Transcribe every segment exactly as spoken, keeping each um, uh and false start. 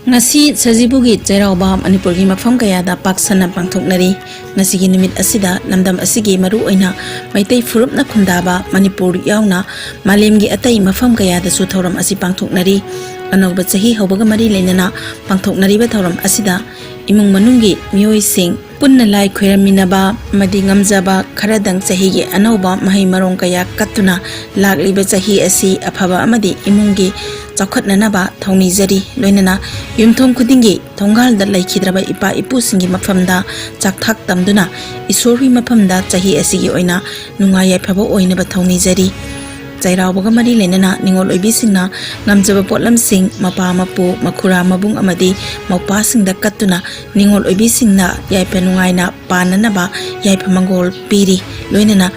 ꯉꯁꯤ ꯁꯖꯤꯕꯨꯒꯤ ꯆꯩꯔꯥꯎꯕ ꯃꯅꯤꯄꯨꯔꯒꯤ ꯃꯐꯝ ꯀꯌꯥꯗ ꯄꯥꯛ ꯁꯟꯅ ꯄꯥꯡꯊꯣꯛꯅꯔꯤ꯫ ꯉꯁꯤꯒꯤ ꯅꯨꯃꯤꯠ ꯑꯁꯤꯗ ꯂꯝꯗꯝ ꯑꯁꯤꯒꯤ ꯃꯔꯨꯑꯣꯏꯅ ꯃꯩꯇꯩ ꯐꯨꯔꯨꯞꯅ ꯈꯨꯟꯗꯥꯕ ꯃꯅꯤꯄꯨꯔ ꯌꯥꯎꯅ ꯃꯥꯂꯦꯝꯒꯤ ꯑꯇꯩ ꯃꯐꯝ ꯀꯌꯥꯗꯁꯨ ꯊꯧꯔꯝ ꯑꯁꯤ ꯄꯥꯡꯊꯣꯛꯅꯔꯤ꯫ ꯑꯅꯧꯕ ꯆꯍꯤ ꯍꯧꯕꯒ ꯃꯔꯤ ꯂꯩꯅꯅ ꯄꯥꯡꯊꯣꯛꯅꯔꯤꯕ ꯊꯧꯔꯝ ꯑꯁꯤꯗ ꯏꯃꯨꯡ ꯃꯅꯨꯡꯒꯤ ꯃꯤꯑꯣꯏꯁꯤꯡ ꯄꯨꯟꯅ ꯂꯥꯏ ꯈꯣꯏꯔꯝꯃꯤꯟꯅꯕ ꯑꯃꯗꯤ ꯉꯝꯖꯕ ꯈꯔꯗꯪ ꯆꯍꯤꯒꯤ ꯑꯅꯧꯕ ꯃꯍꯩ ꯃꯔꯣꯡ ꯀꯌꯥ ꯀꯠꯇꯨꯅ ꯂꯥꯛꯂꯤꯕ ꯆꯍꯤ ꯑꯁꯤ ꯑꯐꯕ ꯑꯃꯗꯤ ꯏꯃꯨꯡꯒꯤ ꯆꯥꯎꯈꯠꯅꯅꯕ ꯊꯧꯅꯤꯖꯔꯤ꯫ ꯂꯣꯏꯅꯅ ꯌꯨꯝꯊꯣꯡ ꯈꯨꯗꯤꯡꯒꯤ ꯊꯣꯡꯒꯥꯜꯗ ꯂꯩꯈꯤꯗ꯭ꯔꯕ ꯏꯄꯥ ꯏꯄꯨꯁꯤꯡꯒꯤ ꯃꯐꯝꯗ ꯆꯥꯛꯊꯥꯛ ꯇꯝꯗꯨꯅ ꯏꯁꯣꯔꯒꯤ ꯃꯐꯝꯗ ꯆꯍꯤ ꯑꯁꯤꯒꯤ ꯑꯣꯏꯅ ꯅꯨꯡꯉꯥꯏ ꯌꯥꯏꯐꯕ ꯑꯣꯏꯅꯕ ꯊꯧꯅꯤꯖꯔꯤ꯫ ꯆꯩꯔꯥꯎꯕꯒ ꯃꯔꯤ ꯂꯩꯅꯅ ꯅꯤꯉꯣꯜ ꯑꯣꯏꯕꯤꯁꯤꯡꯅ ꯉꯝꯖꯕ ꯄꯣꯠꯂꯝꯁꯤꯡ ꯃꯄꯥ ꯃꯄꯨ ꯃꯈꯨꯔꯥ ꯃꯕꯨꯡ ꯑꯃꯗꯤ ꯃꯧꯄꯥꯁꯤꯡꯗ ꯀꯠꯇꯨꯅ ꯅꯤꯉꯣꯜ ꯑꯣꯏꯕꯤꯁꯤꯡꯅ ꯌꯥꯏꯐ ꯅꯨꯡꯉꯥꯏꯅ ꯄꯥꯟꯅꯅꯕ ꯌꯥꯏꯐ ꯃꯪꯒꯣꯜ ꯄꯤꯔꯤ꯫ ꯂꯣꯏꯅꯅ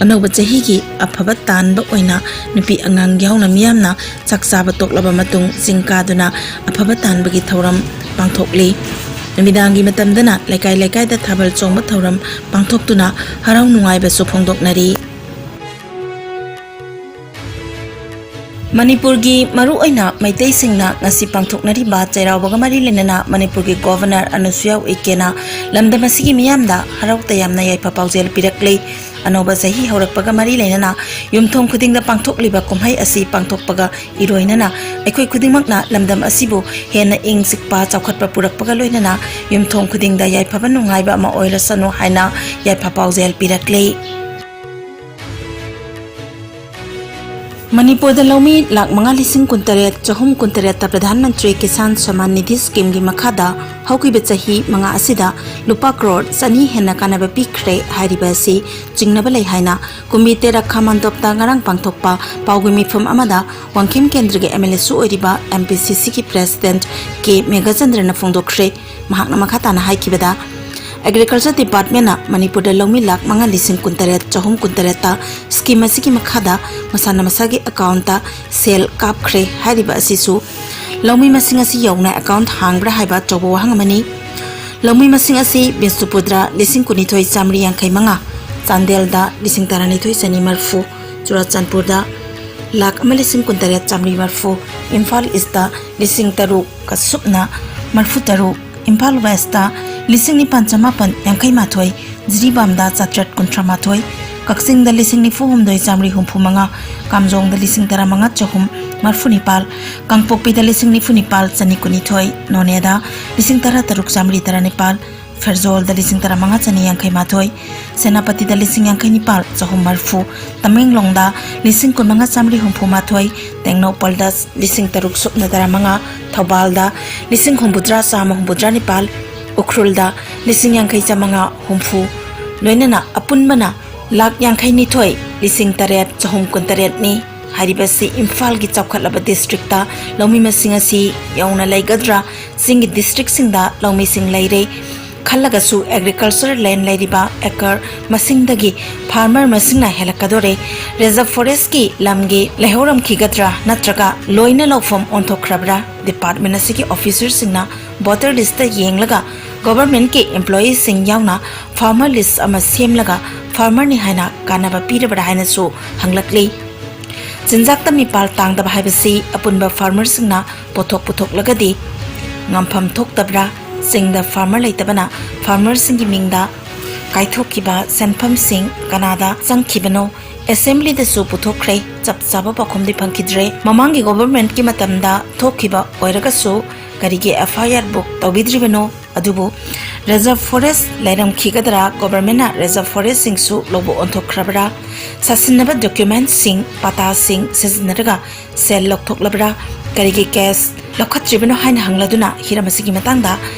ꯑꯅꯧꯕ ꯆꯍꯤꯒꯤ ꯑꯐꯕ ꯇꯥꯟꯕ ꯑꯣꯏꯅ ꯅꯨꯄꯤ ꯑꯉꯥꯡ ꯌꯥꯎꯅ ꯃꯤꯌꯥꯝꯅ ꯆꯥꯛ ꯆꯥꯕ ꯇꯣꯛꯂꯕ ꯃꯇꯨꯡ ꯆꯤꯡ ꯀꯥꯗꯨꯅ ꯑꯐꯕ ꯇꯥꯟꯕꯒꯤ ꯊꯧꯔꯝ ꯄꯥꯡꯊꯣꯛꯂꯤ꯫ ꯅꯨꯃꯤꯗꯥꯡꯒꯤ ꯃꯇꯝꯗꯅ ꯂꯩꯀꯥꯏ ꯂꯩꯀꯥꯏꯗ ꯊꯥꯕꯜ ꯆꯣꯡꯕ ꯊꯧꯔꯝ ꯄꯥꯡꯊꯣꯛꯇꯨꯅ ꯍꯔꯥꯎ ꯅꯨꯡꯉꯥꯏꯕꯁꯨ ꯐꯣꯡꯗꯣꯛꯅꯔꯤ꯫ ꯃꯅꯤꯄꯨꯔꯒꯤ ꯃꯔꯨꯑꯣꯏꯅ ꯃꯩꯇꯩꯁꯤꯡꯅ ꯉꯁꯤ ꯄꯥꯡꯊꯣꯛꯅꯔꯤꯕ ꯆꯩꯔꯥꯎꯕꯒ ꯃꯔꯤ ꯂꯩꯅꯅ ꯃꯅꯤꯄꯨꯔꯒꯤ ꯒꯣꯚꯔꯅꯔ ꯑꯅꯁꯨꯌꯥ ꯎꯏꯀꯦꯅ ꯂꯝꯗꯝ ꯑꯁꯤꯒꯤ ꯃꯤꯌꯥꯝꯗ ꯍꯔꯥꯎ ꯇꯌꯥꯝꯅ ꯌꯥꯏꯐ ꯄꯥꯎꯖꯦꯜ ꯄꯤꯔꯛꯂꯤ꯫ ꯑꯅꯧꯕ ꯆꯍꯤ ꯍꯧꯔꯛꯄꯒ ꯃꯔꯤ ꯂꯩꯅꯅ ꯌꯨꯝꯊꯣꯡ ꯈꯨꯗꯤꯡꯗ ꯄꯥꯡꯊꯣꯛꯂꯤꯕ ꯀꯨꯝꯍꯩ ꯑꯁꯤ ꯄꯥꯡꯊꯣꯛꯄꯒ ꯏꯔꯣꯏꯅꯅ ꯑꯩꯈꯣꯏ ꯈꯨꯗꯤꯡꯃꯛꯅ ꯂꯝꯗꯝ ꯑꯁꯤꯕꯨ ꯍꯦꯟꯅ ꯏꯪ ꯆꯤꯛꯄ ꯆꯥꯎꯈꯠꯄ ꯄꯨꯔꯛꯄꯒ ꯂꯣꯏꯅꯅ ꯌꯨꯝꯊꯣꯡ ꯈꯨꯗꯤꯡꯗ ꯌꯥꯏꯐꯕ ꯅꯨꯡꯉꯥꯏꯕ ꯑꯃ ꯑꯣꯏꯔꯁꯅꯨ ꯍꯥꯏꯅ ꯌꯥꯏꯐ ꯄꯥꯎꯖꯦꯜ ꯄꯤꯔꯛꯂꯤ꯫ ꯃꯅꯤꯄꯨꯔꯗ ꯂꯧꯃꯤ ꯂꯥꯈ ꯃꯉꯥ ꯂꯤꯁꯤꯡ ꯀꯨꯟꯇꯔꯦꯠ ꯆꯍꯨꯝ ꯀꯨꯟꯇꯔꯦꯠꯇ ꯄ꯭ꯔꯙꯥꯟ ꯃꯟꯇ꯭ꯔꯤ ꯀꯤꯁꯥꯟ ꯁꯃꯥꯟ ꯅꯤꯙꯤ ꯁ꯭ꯀꯤꯝꯒꯤ ꯃꯈꯥꯗ ꯍꯧꯈꯤꯕ ꯆꯍꯤ ꯃꯉꯥ ꯑꯁꯤꯗ ꯂꯨꯄꯥ ꯀ꯭ꯔꯣꯔ ꯆꯅꯤ ꯍꯦꯟꯅ ꯀꯥꯟꯅꯕ ꯄꯤꯈ꯭ꯔꯦ ꯍꯥꯏꯔꯤꯕ ꯑꯁꯤ ꯆꯤꯡꯅꯕ ꯂꯩ ꯍꯥꯏꯅ ꯀꯨꯝꯕꯤ ꯇꯦꯔꯥ ꯈꯥ ꯃꯟꯗꯣꯞꯇ ꯉꯔꯥꯡ ꯄꯥꯡꯊꯣꯛꯄ ꯄꯥꯎꯒꯤ ꯃꯤꯐꯝ ꯑꯃꯗ ꯋꯥꯡꯈꯦꯝ ꯀꯦꯟꯗ꯭ꯔꯒꯤ ꯑꯦꯝ ꯑꯦꯜ ꯑꯦꯁꯨ ꯑꯣꯏꯔꯤꯕ ꯑꯦꯝ ꯄꯤ ꯁꯤ ꯁꯤꯒꯤ ꯄ꯭ꯔꯦꯁꯤꯗꯦꯟꯠ ꯀꯦ ꯃꯦꯘꯆꯟꯗ꯭ꯔꯅ ꯐꯣꯡꯗꯣꯛꯈ꯭ꯔꯦ꯫ ꯃꯍꯥꯛꯅ ꯃꯈꯥ ꯇꯥꯅ ꯍꯥꯏꯈꯤꯕꯗ, ꯑꯦꯒ꯭ꯔꯤꯀꯜꯆꯔ ꯗꯤꯄꯥꯔꯠꯃꯦꯟꯅ ꯃꯅꯤꯄꯨꯔꯗ ꯂꯧꯃꯤ ꯂꯥꯈ ꯃꯉꯥ ꯂꯤꯁꯤꯡ ꯀꯨꯟꯇꯔꯦꯠ ꯆꯍꯨꯝ ꯀꯨꯟꯇꯔꯦꯠꯇ ꯁ꯭ꯀꯤꯝ ꯑꯁꯤꯒꯤ ꯃꯈꯥꯗ ꯃꯁꯥꯅ ꯃꯁꯥꯒꯤ ꯑꯦꯀꯥꯎꯟꯠꯇ ꯁꯦꯜ ꯀꯥꯞꯈ꯭ꯔꯦ ꯍꯥꯏꯔꯤꯕ ꯑꯁꯤꯁꯨ ꯂꯧꯃꯤ ꯃꯁꯤꯡ ꯑꯁꯤ ꯌꯧꯅ ꯑꯦꯀꯥꯎꯟꯠ ꯍꯥꯡꯕ꯭ꯔꯥ ꯍꯥꯏꯕ ꯑꯆꯧꯕ ꯋꯥꯍꯪ ꯑꯃꯅꯤ꯫ ꯂꯧꯃꯤ ꯃꯁꯤꯡ ꯑꯁꯤ ꯕꯤꯁꯅꯨꯄꯨꯔꯗ ꯂꯤꯁꯤꯡ ꯀꯨꯟꯅꯤꯊꯣꯏ ꯆꯥꯃꯔꯤ ꯌꯥꯡꯈꯩ ꯃꯉꯥ, ꯆꯥꯟꯗꯦꯜꯗ ꯂꯤꯁꯤꯡ ꯇꯔꯥꯅꯤꯊꯣꯏ ꯆꯅꯤ ꯃꯔꯤꯐꯨ, ꯆꯨꯔꯥꯆꯥꯟꯄꯨꯔꯗ ꯂꯥꯈ ꯑꯃ ꯂꯤꯁꯤꯡ ꯀꯨꯟꯇꯔꯦꯠ ꯆꯥꯃꯔꯤ ꯃꯔꯤꯐꯨ, ꯏꯝꯐꯥꯜ ꯏꯁꯇ ꯂꯤꯁꯤꯡ ꯇꯔꯨꯛꯀ ꯁꯨꯞꯅ ꯃꯔꯤꯐꯨ ꯇꯔꯨꯛ, ꯏꯝꯐꯥꯜ ꯋꯦꯁꯇ ꯂꯤꯁꯤꯡ ꯅꯤꯄꯥꯟ ꯆꯃꯥꯄꯟ ꯌꯥꯡꯈꯩ ꯃꯥꯊꯣꯏ, ꯖꯤꯔꯤꯕꯥꯝꯗ ꯆꯥꯇ꯭ꯔꯦꯠ ꯀꯨꯟꯊ꯭ꯔꯥ ꯃꯥꯊꯣꯏ, ꯀꯛꯆꯤꯡꯗ ꯂꯤꯁꯤꯡ ꯅꯤꯐꯨ ꯍꯨꯝꯗꯣꯏ ꯆꯥꯃꯔꯤ ꯍꯨꯝꯐꯨ ꯃꯉꯥ, ꯀꯥꯝꯖꯣꯡꯗ ꯂꯤꯁꯤꯡ ꯇꯔꯥ ꯃꯉꯥ ꯆꯍꯨꯝ ꯃꯔꯤꯐꯨ ꯅꯤꯄꯥꯜ, ꯀꯥꯡꯄꯣꯛꯄꯤꯗ ꯂꯤꯁꯤꯡ ꯅꯤꯐꯨ ꯅꯤꯄꯥꯜ ꯆꯅꯤ ꯀꯨꯟꯅꯤꯊꯣꯏ, ꯅꯣꯅꯦꯗ ꯂꯤꯁꯤꯡ ꯇꯔꯥ ꯇꯔꯨꯛ ꯆꯥꯃꯔꯤ ꯇꯔꯥ ꯅꯤꯄꯥꯜ, ꯐꯦꯔꯖꯣꯜꯗ ꯂꯤꯁꯤꯡ ꯇꯔꯥ ꯃꯉꯥ ꯆꯅꯤ ꯌꯥꯡꯈꯩ ꯃꯥꯊꯣꯏ, ꯁꯦꯅꯥꯄꯇꯤꯗ ꯂꯤꯁꯤꯡ ꯌꯥꯡꯈꯩ ꯅꯤꯄꯥꯜ ꯆꯍꯨꯝ ꯃꯔꯤꯐꯨ, ꯇꯃꯦꯡꯂꯣꯡꯗ ꯂꯤꯁꯤꯡ ꯀꯨꯟ ꯃꯉꯥ ꯆꯥꯃꯔꯤ ꯍꯨꯝꯐꯨ ꯃꯥꯊꯣꯏ, ꯇꯦꯡꯅꯧꯄꯜꯗ ꯂꯤꯁꯤꯡ ꯇꯔꯨꯛ ꯁꯨꯞꯅ ꯇꯔꯥ ꯃꯉꯥ, ꯊꯧꯕꯥꯜꯗ ꯂꯤꯁꯤꯡ ꯍꯨꯝꯐꯨꯇꯔꯥ ꯆꯥꯝꯃ ꯍꯨꯝꯐꯨꯇꯔꯥ ꯅꯤꯄꯥꯜ, ꯎꯈ꯭ꯔꯨꯜꯗ ꯂꯤꯁꯤꯡ ꯌꯥꯡꯈꯩ ꯆꯥꯝꯃꯉꯥ ꯍꯨꯝꯐꯨ, ꯂꯣꯏꯅꯅ ꯑꯄꯨꯟꯕꯅ ꯂꯥꯈ ꯌꯥꯡꯈꯩ ꯅꯤꯊꯣꯏ ꯂꯤꯁꯤꯡ ꯇꯔꯦꯠ ꯆꯍꯨꯝ ꯀꯨꯟꯇꯔꯦꯠꯅꯤ꯫ ꯍꯥꯏꯔꯤꯕꯁꯤ ꯏꯝꯐꯥꯜꯒꯤ ꯆꯥꯎꯈꯠꯂꯕ ꯗꯤꯁꯇ꯭ꯔꯤꯛꯇ ꯂꯧꯃꯤ ꯃꯁꯤꯡ ꯑꯁꯤ ꯌꯧꯅ ꯂꯩꯒꯗ꯭ꯔꯥ? ꯆꯤꯡꯒꯤ ꯗꯤꯁꯇ꯭ꯔꯤꯛꯁꯤꯡꯗ ꯂꯧꯃꯤꯁꯤꯡ ꯂꯩꯔꯦ ꯈꯜꯂꯒꯁꯨ, ꯑꯦꯒ꯭ꯔꯤꯀꯜꯆꯔ ꯂꯦꯟ ꯂꯩꯔꯤꯕ ꯑꯦꯀꯔ ꯃꯁꯤꯡꯗꯒꯤ ꯐꯥꯔꯃꯔ ꯃꯁꯤꯡꯅ ꯍꯦꯜꯂꯛꯀꯗꯣꯔꯦ꯫ ꯔꯤꯖꯔꯚ ꯐꯣꯔꯦꯁ꯭ꯠꯀꯤ ꯂꯝꯒꯤ ꯂꯩꯍꯧꯔꯝꯈꯤꯒꯗ꯭ꯔꯥ, ꯅꯠꯇ꯭ꯔꯒ ꯂꯣꯏꯅ ꯂꯧꯐꯝ ꯑꯣꯟꯊꯣꯛꯈ꯭ꯔꯕ꯭ꯔꯥ? ꯗꯤꯄꯥꯔꯠꯃꯦꯟ ꯑꯁꯤꯒꯤ ꯑꯣꯐꯤꯁꯔꯁꯤꯡꯅ ꯚꯣꯇꯔ ꯂꯤꯁ꯭ꯠꯇ ꯌꯦꯡꯂꯒ ꯒꯣꯚꯔꯟꯃꯦꯟꯠꯀꯤ ꯏꯝꯄ꯭ꯂꯣꯌꯤꯁꯤꯡ ꯌꯥꯎꯅ ꯐꯥꯔꯃꯔ ꯂꯤꯁ꯭ꯠ ꯑꯃ ꯁꯦꯝꯂꯒ ꯐꯥꯔꯃꯔꯅꯤ ꯍꯥꯏꯅ ꯀꯥꯟꯅꯕ ꯄꯤꯔꯕ꯭ꯔꯥ ꯍꯥꯏꯅꯁꯨ ꯍꯪꯂꯛꯂꯤ꯫ ꯆꯤꯟꯖꯥꯛꯇ ꯃꯤꯄꯥꯜ ꯇꯥꯡꯗꯕ ꯍꯥꯏꯕꯁꯤ ꯑꯄꯨꯟꯕ ꯐꯥꯔꯃꯔꯁꯤꯡꯅ ꯄꯣꯠꯊꯣꯛ ꯄꯨꯊꯣꯛꯂꯒꯗꯤ ꯉꯝꯐꯝ ꯊꯣꯛꯇꯕ꯭ꯔꯥ? ꯆꯤꯡꯗ ꯐꯥꯔꯃꯔ ꯂꯩꯇꯕꯅ ꯐꯥꯔꯃꯔꯁꯤꯡꯒꯤ ꯃꯤꯡꯗ ꯀꯥꯏꯊꯣꯛꯈꯤꯕ ꯁꯦꯟꯐꯝꯁꯤꯡ ꯀꯅꯥꯗ ꯆꯪꯈꯤꯕꯅꯣ? ꯑꯦꯁꯦꯝꯕ꯭ꯂꯤꯗꯁꯨ ꯄꯨꯊꯣꯛꯈ꯭ꯔꯦ, ꯆꯞ ꯆꯥꯕ ꯄꯥꯎꯈꯨꯝꯗꯤ ꯐꯪꯈꯤꯗ꯭ꯔꯦ꯫ ꯃꯃꯥꯡꯒꯤ ꯒꯣꯚꯔꯟꯃꯦꯟꯠꯀꯤ ꯃꯇꯝꯗ ꯊꯣꯛꯈꯤꯕ ꯑꯣꯏꯔꯒꯁꯨ ꯀꯔꯤꯒꯤ ꯑꯦꯐ ꯑꯥꯏ ꯑꯥꯔ ꯕꯨꯛ ꯇꯧꯕꯤꯗ꯭ꯔꯤꯕꯅꯣ? ꯑꯗꯨꯕꯨ ꯔꯤꯖꯔꯚ ꯐꯣꯔꯦꯁ꯭ꯠ ꯂꯩꯔꯝꯈꯤꯒꯗ꯭ꯔꯥ? ꯒꯣꯚꯔꯟꯃꯦꯟꯠꯅ ꯔꯤꯖꯔꯚ ꯐꯣꯔꯦꯁ꯭ꯠꯁꯤꯡꯁꯨ ꯂꯧꯕ ꯑꯣꯟꯊꯣꯛꯈ꯭ꯔꯕ꯭ꯔꯥ? ꯁꯥꯁꯤꯟꯅꯕ ꯗꯣꯀ꯭ꯌꯨꯃꯦꯟꯠꯁꯤꯡ, ꯄꯇꯥꯁꯤꯡ ꯁꯤꯖꯤꯟꯅꯔꯒ ꯁꯦꯜ ꯂꯧꯊꯣꯛꯂꯕ꯭ꯔꯥ? ꯀꯔꯤꯒꯤ ꯀꯦꯁ ꯂꯧꯈꯠꯇ꯭ꯔꯤꯕꯅꯣ ꯍꯥꯏꯅ ꯍꯪꯂꯗꯨꯅ ꯍꯤꯔꯝ ꯑꯁꯤꯒꯤ ꯃꯇꯥꯡꯗ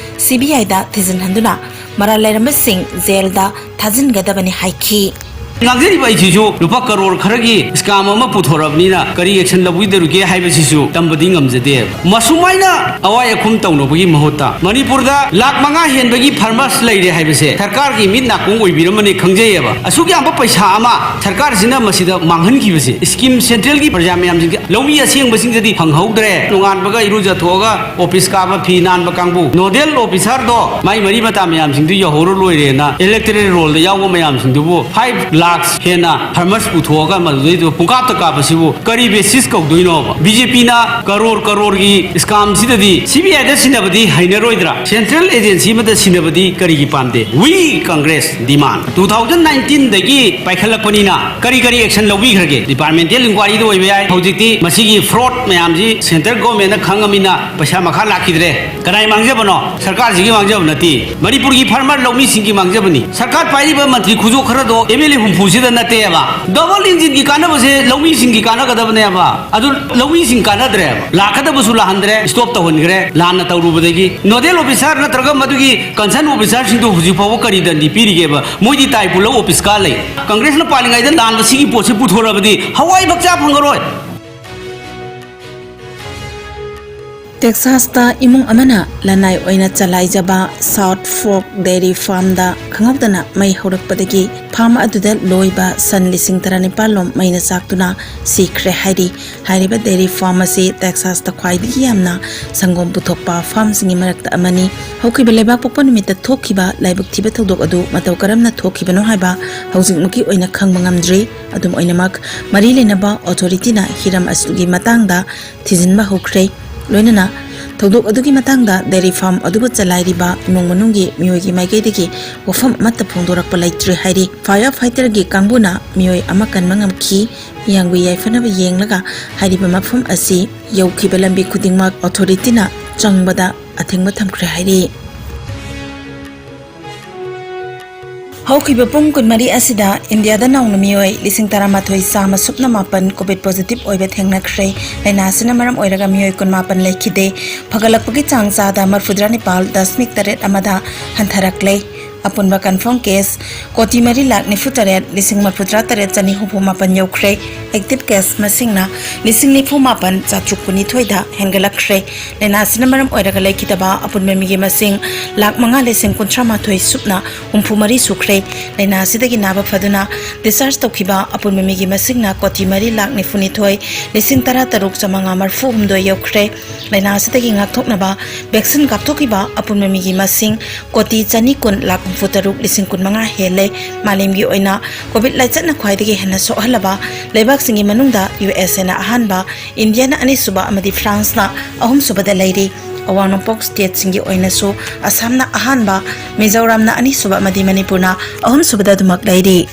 ꯁꯤ ꯕꯤ ꯑꯥꯏꯗ ꯊꯤꯖꯤꯟꯍꯟꯗꯨꯅ ꯃꯔꯥꯜ ꯂꯩꯔꯝꯕꯁꯤꯡ ꯖꯦꯜꯗ ꯊꯥꯖꯤꯟꯒꯗꯕꯅꯤ ꯍꯥꯏꯈꯤ꯫ ꯉꯥꯡꯖꯔꯤꯕ ꯑꯩꯁꯤꯁꯨ ꯂꯨꯄꯥ ꯀꯔꯣꯔ ꯈꯔꯒꯤ ꯁ꯭ꯀꯥꯝ ꯑꯃ ꯄꯨꯊꯣꯔꯛꯑꯕꯅꯤꯅ ꯀꯔꯤ ꯑꯦꯛꯁꯟ ꯂꯧꯕꯤꯗꯧꯔꯤꯒꯦ ꯍꯥꯏꯕꯁꯤꯁꯨ ꯇꯝꯕꯗꯤ ꯉꯝꯖꯗꯦꯕ꯫ ꯃꯁꯨꯃꯥꯏꯅ ꯑꯋꯥꯏ ꯑꯈꯨꯝ ꯇꯧꯅꯕꯒꯤ ꯃꯍꯨꯠꯇ ꯃꯅꯤꯄꯨꯔꯗ ꯂꯥꯈ ꯃꯉꯥ ꯍꯦꯟꯕꯒꯤ ꯐꯥꯔꯃꯔꯁ ꯂꯩꯔꯦ ꯍꯥꯏꯕꯁꯦ ꯁꯔꯀꯥꯔꯒꯤ ꯃꯤꯠ ꯅꯥꯀꯣꯡ ꯑꯣꯏꯕꯤꯔꯝꯃꯅꯤ ꯈꯪꯖꯩꯌꯦꯕ꯫ ꯑꯁꯨꯛ ꯌꯥꯝꯕ ꯄꯩꯁꯥ ꯑꯃ ꯁꯔꯀꯥꯔꯁꯤꯅ ꯃꯁꯤꯗ ꯃꯥꯡꯍꯟꯈꯤꯕꯁꯦ, ꯁ꯭ꯀꯤꯝ ꯁꯦꯟꯇ꯭ꯔꯦꯜꯒꯤ ꯄ꯭ꯔꯖꯥ ꯃꯌꯥꯝꯁꯤꯡꯁꯦ ꯂꯧꯃꯤ ꯑꯁꯦꯡꯕꯁꯤꯡꯗꯗꯤ ꯐꯪꯍꯧꯗ꯭ꯔꯦ꯫ ꯅꯣꯡꯉꯥꯟꯕꯒ ꯏꯔꯨꯖꯊꯣꯛꯑꯒ ꯑꯣꯐꯤꯁ ꯀꯥꯕ, ꯐꯤ ꯅꯥꯟꯕ ꯀꯥꯡꯕꯨ, ꯅꯣꯗꯦꯜ ꯑꯣꯐꯤꯁꯥꯔꯗꯣ ꯃꯥꯏ ꯃꯔꯤ ꯃꯇꯥ ꯃꯌꯥꯝꯁꯤꯡꯗꯨ ꯌꯧꯍꯧꯔ ꯂꯣꯏꯔꯦꯅ ꯏꯂꯦꯛꯇꯣꯔꯦꯜ ꯔꯣꯜꯗ ꯌꯥꯎꯕ ꯃꯌꯥꯝꯁꯤꯡꯗꯨꯕꯨ ꯐꯥꯏꯚ ꯂꯥꯛꯁ ꯍꯦꯟꯅ ꯐꯥꯔꯃꯔꯁ ꯄꯨꯊꯣꯛꯑꯒ ꯃꯗꯨꯗꯩꯗꯨ ꯄꯨꯡꯀꯥꯞꯇ ꯀꯥꯞꯄꯁꯤꯕꯨ ꯀꯔꯤ ꯕꯦꯁꯤꯁ ꯀꯧꯗꯣꯏꯅꯣꯕ? ꯕꯤ ꯖꯦ ꯄꯤꯅ ꯀꯔꯣꯔ ꯀꯔꯣꯔꯒꯤ ꯁ꯭ꯀꯥꯝꯁꯤꯗꯗꯤ ꯁꯤ ꯕꯤ ꯑꯥꯏꯗ ꯁꯤꯟꯅꯕꯗꯤ ꯍꯩꯅꯔꯣꯏꯗ꯭ꯔꯥ? ꯁꯦꯟꯇ꯭ꯔꯦꯜ ꯑꯦꯖꯦꯟꯁꯤ ꯑꯃꯗ ꯁꯤꯟꯅꯕꯗꯤ ꯀꯔꯤꯒꯤ ꯄꯥꯝꯗꯦ? We Congress demand. Two thousand ꯅꯥꯏꯟꯇꯤꯟꯗꯒꯤ ꯄꯥꯏꯈꯠꯂꯛꯄꯅꯤꯅ ꯀꯔꯤ ꯀꯔꯤ ꯑꯦꯛꯁꯟ ꯂꯧꯕꯤꯈ꯭ꯔꯒꯦ? ꯗꯤꯄꯥꯔꯠꯃꯦꯟꯇꯦꯜ ꯏꯟꯀ꯭ꯋꯥꯏꯔꯤꯗ ꯑꯣꯏꯕ ꯌꯥꯏ, ꯍꯧꯖꯤꯛꯇꯤ ꯃꯁꯤꯒꯤ ꯐ꯭ꯔꯣꯗ ꯃꯌꯥꯝꯁꯤ ꯁꯦꯟꯇ꯭ꯔꯦꯜ ꯒꯣꯔꯃꯦꯟꯅ ꯈꯪꯉꯃꯤꯅ ꯄꯩꯁꯥ ꯃꯈꯥ ꯂꯥꯛꯈꯤꯗ꯭ꯔꯦ꯫ ꯀꯅꯥꯏ ꯃꯥꯡꯖꯕꯅꯣ? ꯁꯔꯀꯥꯔꯁꯤꯒꯤ ꯃꯥꯡꯖꯕ ꯅꯠꯇꯦ꯫ ꯃꯅꯤꯄꯨꯔꯒꯤ ꯐꯥꯔꯃꯔ ꯂꯧꯃꯤꯁꯤꯡꯒꯤ ꯃꯥꯡꯖꯕꯅꯤ꯫ ꯁꯔꯀꯥꯔ ꯄꯥꯏꯔꯤꯕ ꯃꯟꯇ꯭ꯔꯤ ꯈꯨꯖꯣꯛ ꯈꯔꯗꯣ ꯑꯦꯝ ꯑꯦꯜ ꯑꯦ ꯍꯨꯝꯐꯨꯁꯤꯗ ꯅꯠꯇꯦꯕ꯫ ꯗꯕꯜ ꯏꯟꯖꯤꯟꯒꯤ ꯀꯥꯟꯅꯕꯁꯦ ꯂꯧꯃꯤꯁꯤꯡꯒꯤ ꯀꯥꯟꯅꯒꯗꯕꯅꯦꯕ꯫ ꯑꯗꯨ ꯂꯧꯃꯤꯁꯤꯡ ꯀꯥꯟꯅꯗ꯭ꯔꯦꯕ꯫ ꯂꯥꯛꯀꯗꯕꯁꯨ ꯂꯥꯛꯍꯟꯗ꯭ꯔꯦ, ꯁ꯭ꯇꯣꯞ ꯇꯧꯍꯟꯈ꯭ꯔꯦ ꯂꯥꯟꯅ ꯇꯧꯔꯨꯕꯗꯒꯤ꯫ ꯅꯣꯗꯦꯜ ꯑꯣꯐꯤꯁꯥꯔ ꯅꯠꯇ꯭ꯔꯒ ꯃꯗꯨꯒꯤ ꯀꯟꯁꯔꯟ ꯑꯣꯐꯤꯁꯥꯔꯁꯤꯡꯗꯨ ꯍꯧꯖꯤꯛ ꯐꯥꯎꯕ ꯀꯔꯤ ꯗꯟꯗꯤ ꯄꯤꯔꯤꯒꯦꯕ? ꯃꯣꯏꯗꯤ ꯇꯥꯏ ꯄꯨꯜꯂꯞ ꯑꯣꯐꯤꯁ ꯀꯥ ꯂꯩ꯫ ꯀꯪꯒ꯭ꯔꯦꯁꯅ ꯄꯥꯜꯂꯤꯉꯩꯗ ꯂꯥꯟꯕ ꯁꯤꯒꯤ ꯄꯣꯠꯁꯤ ꯄꯨꯊꯣꯔꯛꯑꯕꯗꯤ ꯍꯋꯥꯏ ꯕꯛꯆꯥ ꯐꯪꯉꯔꯣꯏ꯫ ꯇꯦꯛꯁꯥꯁꯇ ꯏꯃꯨꯡ ꯑꯃꯅ ꯂꯅꯥꯏ ꯑꯣꯏꯅ ꯆꯂꯥꯏꯖꯕ ꯁꯥꯎꯠ ꯐꯣꯔꯛ ꯗꯦꯔꯤ ꯐꯥꯔꯝꯗ ꯈꯪꯍꯧꯗꯅ ꯃꯩ ꯍꯧꯔꯛꯄꯗꯒꯤ ꯐꯥꯔꯝ ꯑꯗꯨꯗ ꯂꯣꯏꯕ ꯁꯟ ꯂꯤꯁꯤꯡ ꯇꯔꯥꯅꯤꯄꯥꯜ ꯂꯣꯝ ꯃꯩꯅ ꯆꯥꯛꯇꯨꯅ ꯁꯤꯈ꯭ꯔꯦ ꯍꯥꯏꯔꯤ꯫ ꯍꯥꯏꯔꯤꯕ ꯗꯦꯔꯤ ꯐꯥꯔꯝ ꯑꯁꯤ ꯇꯦꯛꯁꯥꯁꯇ ꯈ꯭ꯋꯥꯏꯗꯒꯤ ꯌꯥꯝꯅ ꯁꯪꯒꯣꯝ ꯄꯨꯊꯣꯛꯄ ꯐꯥꯔꯝꯁꯤꯡꯒꯤ ꯃꯔꯛꯇ ꯑꯃꯅꯤ꯫ ꯍꯧꯈꯤꯕ ꯂꯩꯕꯥꯛ ꯄꯣꯛꯄ ꯅꯨꯃꯤꯠꯇ ꯊꯣꯛꯈꯤꯕ ꯂꯥꯏꯕꯛ ꯊꯤꯕ ꯊꯧꯗꯣꯛ ꯑꯗꯨ ꯃꯇꯧ ꯀꯔꯝꯅ ꯊꯣꯛꯈꯤꯕꯅꯣ ꯍꯥꯏꯕ ꯍꯧꯖꯤꯛꯃꯛꯀꯤ ꯑꯣꯏꯅ ꯈꯪꯕ ꯉꯝꯗ꯭ꯔꯤ꯫ ꯑꯗꯨꯝ ꯑꯣꯏꯅꯃꯛ, ꯃꯔꯤ ꯂꯩꯅꯕ ꯑꯣꯊꯣꯔꯤꯇꯤꯅ ꯍꯤꯔꯝ ꯑꯁꯤꯒꯤ ꯃꯇꯥꯡꯗ ꯊꯤꯖꯤꯟꯕ ꯍꯧꯈ꯭ꯔꯦ꯫ ꯂꯣꯏꯅꯅ ꯊꯧꯗꯣꯛ ꯑꯗꯨꯒꯤ ꯃꯇꯥꯡꯗ ꯗꯦꯔꯤ ꯐꯥꯔꯝ ꯑꯗꯨꯕꯨ ꯆꯂꯥꯏꯔꯤꯕ ꯏꯃꯨꯡ ꯃꯅꯨꯡꯒꯤ ꯃꯤꯑꯣꯏꯒꯤ ꯃꯥꯏꯀꯩꯗꯒꯤ ꯋꯥꯐꯝ ꯑꯃꯠꯇ ꯐꯣꯡꯗꯣꯔꯛꯄ ꯂꯩꯇ꯭ꯔꯤ ꯍꯥꯏꯔꯤ꯫ ꯐꯥꯌꯔ ꯐꯥꯏꯇꯔꯒꯤ ꯀꯥꯡꯕꯨꯅ ꯃꯤꯑꯣꯏ ꯑꯃ ꯀꯟꯕ ꯉꯝꯈꯤ꯫ ꯃꯤꯌꯥꯝꯒꯤ ꯌꯥꯏꯐꯅꯕ ꯌꯦꯡꯂꯒ ꯍꯥꯏꯔꯤꯕ ꯃꯐꯝ ꯑꯁꯤ ꯌꯧꯈꯤꯕ ꯂꯝꯕꯤ ꯈꯨꯗꯤꯡꯃꯛ ꯑꯣꯊꯣꯔꯤꯇꯤꯅ ꯆꯪꯕꯗ ꯑꯊꯤꯡꯕ ꯊꯝꯈ꯭ꯔꯦ ꯍꯥꯏꯔꯤ꯫ ꯍꯧꯈꯤꯕ ꯄꯨꯡ ꯀꯨꯟꯃꯔꯤ ꯑꯁꯤꯗ ꯏꯟꯗꯤꯌꯥꯗ ꯅꯧꯅ ꯃꯤꯑꯣꯏ ꯂꯤꯁꯤꯡ ꯇꯔꯥꯃꯥꯊꯣꯏ ꯆꯥꯝꯃ ꯁꯨꯞꯅ ꯃꯥꯄꯟ ꯀꯣꯚꯤꯗ ꯄꯣꯖꯤꯇꯤꯚ ꯑꯣꯏꯕ ꯊꯦꯡꯅꯈ꯭ꯔꯦ꯫ ꯂꯥꯏꯅꯥ ꯑꯁꯤꯅ ꯃꯔꯝ ꯑꯣꯏꯔꯒ ꯃꯤꯑꯣꯏ ꯀꯨꯟꯃꯥꯄꯟ ꯂꯩꯈꯤꯗꯦ꯫ ꯐꯒꯠꯂꯛꯄꯒꯤ ꯆꯥꯡ ꯆꯥꯗ ꯃꯔꯐꯨꯇꯔꯥ ꯅꯤꯄꯥꯜ ꯗꯁꯃꯤꯛ ꯇꯔꯦꯠ ꯑꯃꯗ ꯍꯟꯊꯔꯛꯂꯦ꯫ ꯑꯄꯨꯟꯕ confirm case ꯀꯣꯇꯤ ꯃꯔꯤ ꯂꯥꯈ ꯅꯤꯐꯨ ꯇꯔꯦꯠ ꯂꯤꯁꯤꯡ ꯃꯔꯤꯐꯨ ꯇꯔꯥ ꯇꯔꯦꯠ ꯆꯅꯤ ꯍꯨꯝꯐꯨ ꯃꯥꯄꯟ ꯌꯧꯈ꯭ꯔꯦ꯫ Active case ꯃꯁꯤꯡꯅ ꯂꯤꯁꯤꯡ ꯅꯤꯐꯨ ꯃꯥꯄꯟ ꯆꯥꯇ꯭ꯔꯨꯛ ꯀꯨꯟꯅꯤꯊꯣꯏꯗ ꯍꯦꯟꯒꯠꯂꯛꯈ꯭ꯔꯦ꯫ ꯂꯥꯏꯅꯥ ꯑꯁꯤꯅ ꯃꯔꯝ ꯑꯣꯏꯔꯒ ꯂꯩꯈꯤꯗꯕ ꯑꯄꯨꯟꯕ ꯃꯤꯒꯤ ꯃꯁꯤꯡ ꯂꯥꯈ ꯃꯉꯥ ꯂꯤꯁꯤꯡ ꯀꯨꯟꯊ꯭ꯔꯥ ꯃꯥꯊꯣꯏ ꯁꯨꯞꯅ ꯍꯨꯝꯐꯨ ꯃꯔꯤ ꯁꯨꯈ꯭ꯔꯦ꯫ ꯂꯥꯏꯅꯥ ꯑꯁꯤꯗꯒꯤ ꯅꯥꯕ ꯐꯗꯨꯅ discharge ꯇꯧꯈꯤꯕ ꯑꯄꯨꯟꯕ ꯃꯤꯒꯤ ꯃꯁꯤꯡꯅ ꯀꯣꯇꯤ ꯃꯔꯤ ꯂꯥꯈ ꯅꯤꯐꯨ ꯅꯤꯊꯣꯏ ꯂꯤꯁꯤꯡ ꯇꯔꯥ ꯇꯔꯨꯛ ꯆꯥꯃꯉꯥ ꯃꯔꯤꯐꯨ ꯍꯨꯝꯗꯣꯏ ꯌꯧꯈ꯭ꯔꯦ꯫ ꯂꯥꯏꯅꯥ ꯑꯁꯤꯗꯒꯤ ꯉꯥꯛꯊꯣꯛꯅꯕ vaccine ꯀꯥꯞꯊꯣꯛꯈꯤꯕ ꯑꯄꯨꯟꯕ ꯃꯤꯒꯤ ꯃꯁꯤꯡ ꯀꯣꯇꯤ ꯆꯅꯤ ꯀꯨꯟ ꯂꯥꯈ ꯍꯨꯝꯐꯨ ꯇꯔꯨꯛ ꯂꯤꯁꯤꯡ ꯀꯨꯟ ꯃꯉꯥ ꯍꯦꯜꯂꯦ꯫ ꯃꯥꯂꯦꯝꯒꯤ ꯑꯣꯏꯅ COVID ꯂꯥꯏꯆꯠꯅ ꯈ꯭ꯋꯥꯏꯗꯒꯤ ꯍꯦꯟꯅ ꯁꯣꯛꯍꯜꯂꯕ ꯂꯩꯕꯥꯛꯁꯤꯡꯒꯤ ꯃꯅꯨꯡꯗ USAꯅ ꯑꯍꯥꯟꯕ, ꯏꯟꯗꯤꯌꯥꯅ ꯑꯅꯤꯁꯨꯕ ꯑꯃꯗꯤ ꯐ꯭ꯔꯥꯟꯁꯅ ꯑꯍꯨꯝꯁꯨꯕꯗ ꯂꯩꯔꯤ꯫ ꯑꯋꯥꯡ ꯅꯣꯡꯄꯣꯛ stateꯁꯤꯡꯒꯤ ꯑꯣꯏꯅꯁꯨ ꯑꯁꯥꯝꯅ ꯑꯍꯥꯟꯕ, ꯃꯤꯖꯣꯔꯥꯝꯅ ꯑꯅꯤꯁꯨꯕ ꯑꯃꯗꯤ ꯃꯅꯤꯄꯨꯔꯅ ꯑꯍꯨꯝꯁꯨꯕꯗ ꯑꯗꯨꯃꯛ ꯂꯩꯔꯤ꯫